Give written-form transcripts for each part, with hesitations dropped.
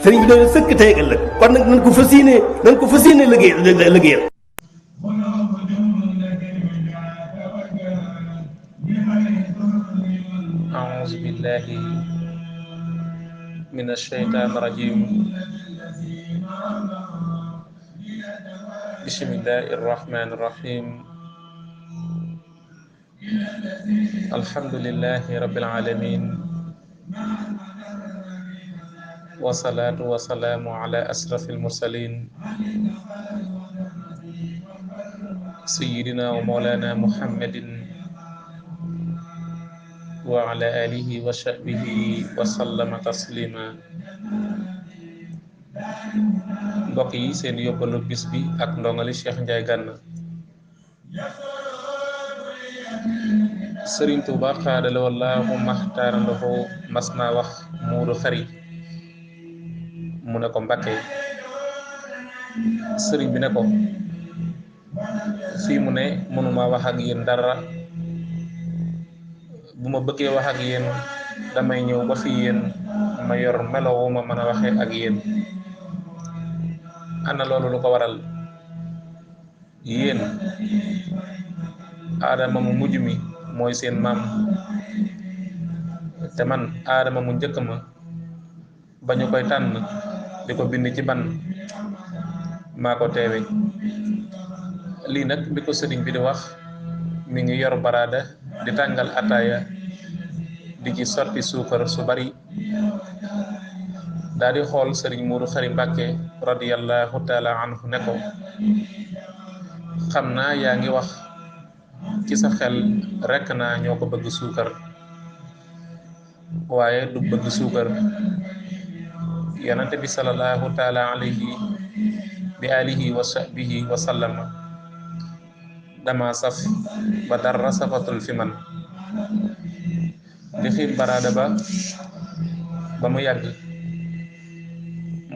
sëriñ bi doon sëkk tey ëllëg kon nag nañ ko fas yéene liggéeyal أعوذ بالله من الشيطان الرجيم بسم الله الرحمن الرحيم الحمد لله رب العالمين والصلاة والسلام على أشرف المرسلين سيدنا ومولانا محمد وعلى آله وصحبه وسلم تسليما mbokk yi seen yóbbalu bis bi ak ndongali Cheikh Ndiaye Gana Sëriñ Tuuba xaadala wallaahu maxtaaralahu mas naa wax Muudu Xari mu ne ko Mbàkke sëriñ bi ne ko fii mu ne mënuma wax ak yéen dara bu ma bëggee wax ak yéen damay ñëw ba fi yéen ma yor melowu ma mën a waxee ak yéen ana loolu lu ko waral yéen aadama mu mujj mi mooy seen maam te man aadama mu njëkk ma ba ñu koy tànn di ko bind ci ban maa ko teewe lii nag bi ko sëriñ bi di wax mi ngi yor baraada di tàngal ataaya di ci sotti suukar su bari daa di xool sëriñ Muudu Xari Mbàkke radiyallahu taala anhu ne ko xam naa yaa ngi wax ci sa xel rekk naa ñoo ko bëgg suukar waaye du bëgg suukar yonente bi sallallahu taala alayhi bi alihi wa sahbihi wa sallama dama saf ba dara safatul fi man di xiim baraada ba mu yàgg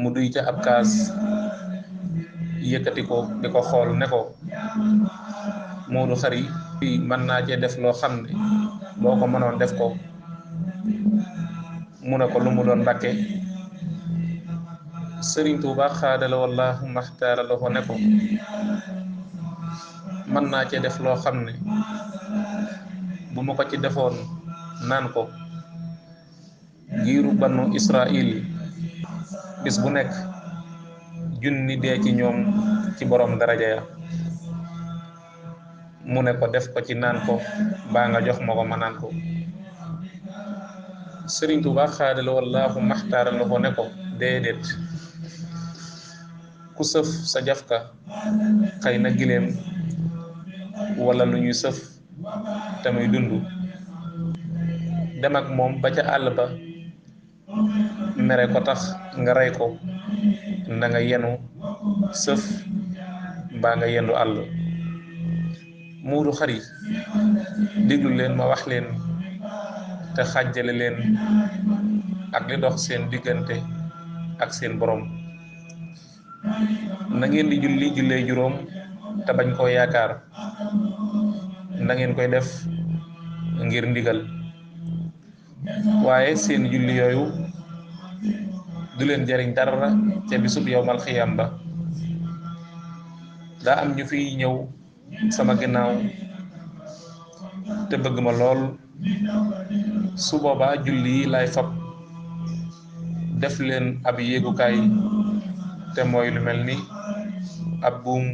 mu duy ca ab kaas yëkkati ko di ko xool ne ko Muudu Xari fii mën naa cee def loo xam ne boo ko mënoon def ko mu ne ko lu mu doon Mbàkke Sëriñ Tuuba xaadala wallaahu maxtaara la ko ne ko mën naa cee def loo xam ne bu ma ko ci defoon naan ko giiru banu Israil bis bu nekk junni dee ci ñoom ci borom daraja ya mu ne ko def ko ci naan ko baa nga jox ma ko ma naan ko Sëriñ Tuuba xaadala wallaahu maxtaara la ko ne ko déedéet ku sëf sa jafka xëy na gileem wala lu ñuy sëf te muy dund dem ak moom ba ca àll ba mere ko tax nga rey ko nda nga yenu sëf mbaa nga yendu àll Muudu Xari déglu leen ma wax leen te xàjjale leen ak li dox seen diggante ak seen borom na ngeen di jullee juróom te bañ koo yaakaar na ngeen koy def ngir ndigal waaye seen julli yooyu du leen jariñ dara ca bisub yowmal xiyam ba daa am ñu fiy ñëw sama ginnaaw te bëgg ma lool su boobaa julli yi lay fab def leen ab yéegukaay te mooy lu mel ni ab buum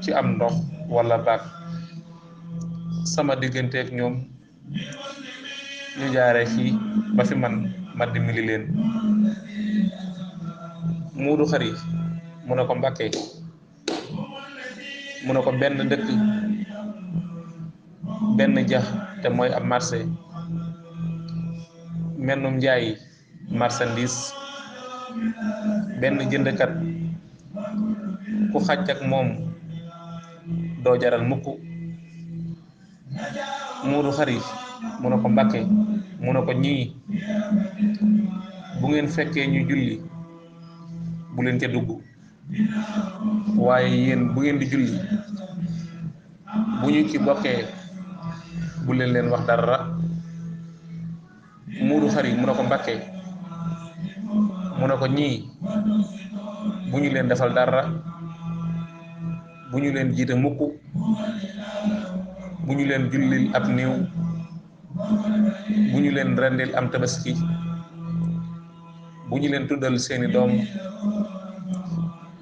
ci am ndox wala baag sama digganteek ñoom ñu jaaree fii ba fi man ma dimbali leen Muudu Xari mu ne ko Mbàkke mu ne ko benn dëkk benn jax te mooy ab marché mennum njaay marchandise benn jëndkat ku xàcc ak moom doo jaral mukk Muudu Xari mu ne ko Mbàkke mu ne ko ñii bu ngeen fekkee ñu julli bu leen ca dugg waaye yéen bu ngeen di julli bu ñu ci bokkee bu leen wax dara Muudu Xari mu ne ko Mbàkke mu ne ko ñii bu ñu leen defal dara, bu ñu leen jiite mukk, bu ñu leen jullil ab néew, bu ñu leen rendil am tabaski, bu ñu leen tuddal seeni doom,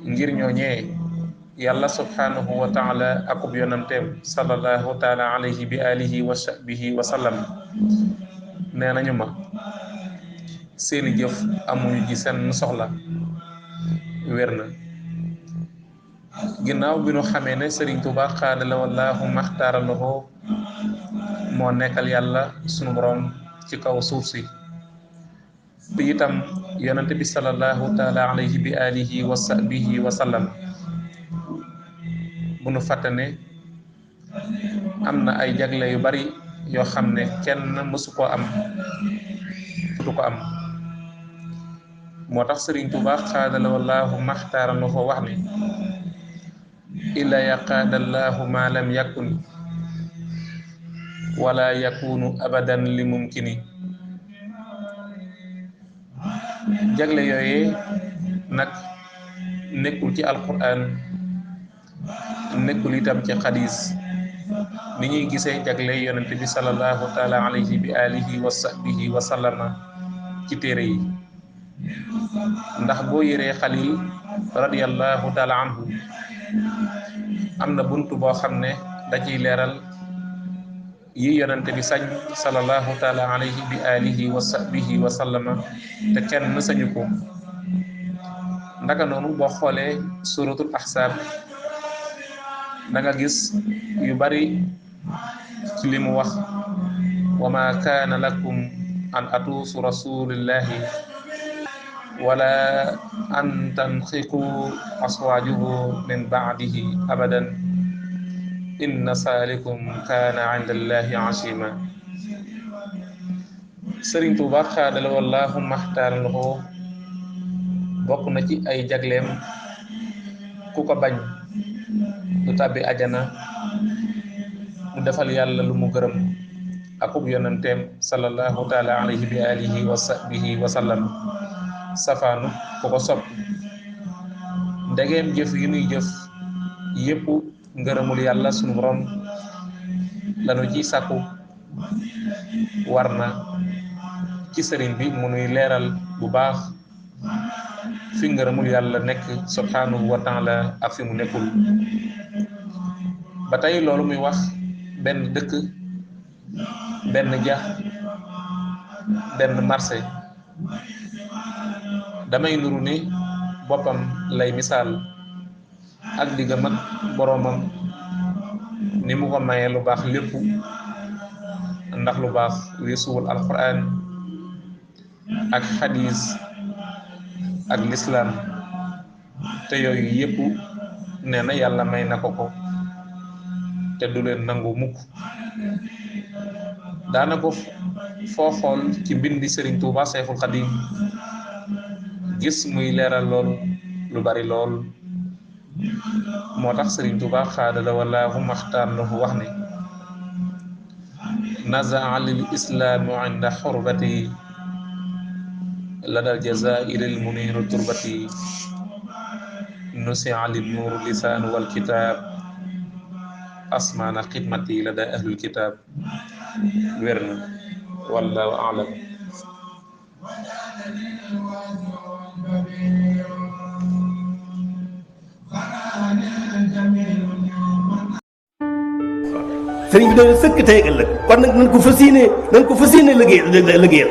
ngir ñooñee yàlla subhanahu wa taala akub yonanteem sallallahu taala alayhi bi alihi wa sahbihi wa sallam nee nañu ma seeni jëf amuñu ci seen soxla. wér na. ginnaaw bi nu xamee ne Sëriñ Tuubaa xaadala wallaahu maxtaara lahu moo nekkal yàlla sunu borom ci kaw suuf si, te itam yonante bi sallallahu taala alayhi bi alihi wa sahbihi wa sallam, bu nu fàtte ne am na ay jagle yu bari yoo xam ne kenn mësu koo am du ko am. moo tax Sëriñ Tuubaa xaadala wallaahu maxtaara lahu wax ne illa yaqaadallahu ma lam yakun wala yakunu abadan li mumkini. jagle yooyee nag nekkul ci alquran, nekkul itam ci xadis ni ñuy gisee jagle yonente bi sallallahu taala alayhi bi alihi wa sahbihi wa sallama ci téere yi. ndax boo yëree xalil radiyallahu taala anhu am na buntu boo xam ne da ciy leeral yi yonente bi sañ sallallahu taala alayhi bi alihi wa sahbihi wa sallama te kenn sañu ko. ndaka noonu boo xoolee suratul ahzab da nga gis yu bari ci li mu wax wa ma kaana lakum an atuusu rasulillahi wala an tanxiqu aswaajuhu min baadihi abadan inna saalikum kaana inda allahi asima. Sëriñ Tuubaa xaadala wallaahu maxtaara lahu bokk na ci ay jagleem ku ko bañ du tàbbi ajana, mu defal yàlla lu mu gërëm akub yonanteem sallallahu taala alayhi bi alihi wa sahbihi wa sallam. safaanu ku ko sopp ndegeem jëf yi nuy jëf yépp ngërëmul yàlla sunu borom lanu ci sàkku, war na ci sëriñ bi mu nuy leeral bu baax fi ngërëmul yàlla nekk subhanahu wa taala ak fi mu nekkul. ba tey loolu muy wax benn dëkk, benn jax, benn marché damay nuru ni boppam lay misaal ak diggam ak boroomam ni mu ko mayee lu baax lépp, ndax lu baax weesuwul alquran ak xadis ak lislaam, te yooyu yépp nee na yàlla may na ko ko te du leen nangu mukk. daana ko foo xool ci mbindi Sëriñ Tuubaa Seexul Xadiim gis muy leeral loolu lu bari lool. moo tax Sëriñ Tuubaa xaadala wallaahu maxtaar lahu wax ne nazaa lil islaamu inda xurbati ladal jazaa'iril muniiru turbati nusia lin nuuru lisaanu wal kitaab asmaana xidmati lada ahlul kitaab. wér na wallaahu a'lam. sëriñ bi doon sëkk tey ëllëg kon nag nañ ko fas yéene liggéeyal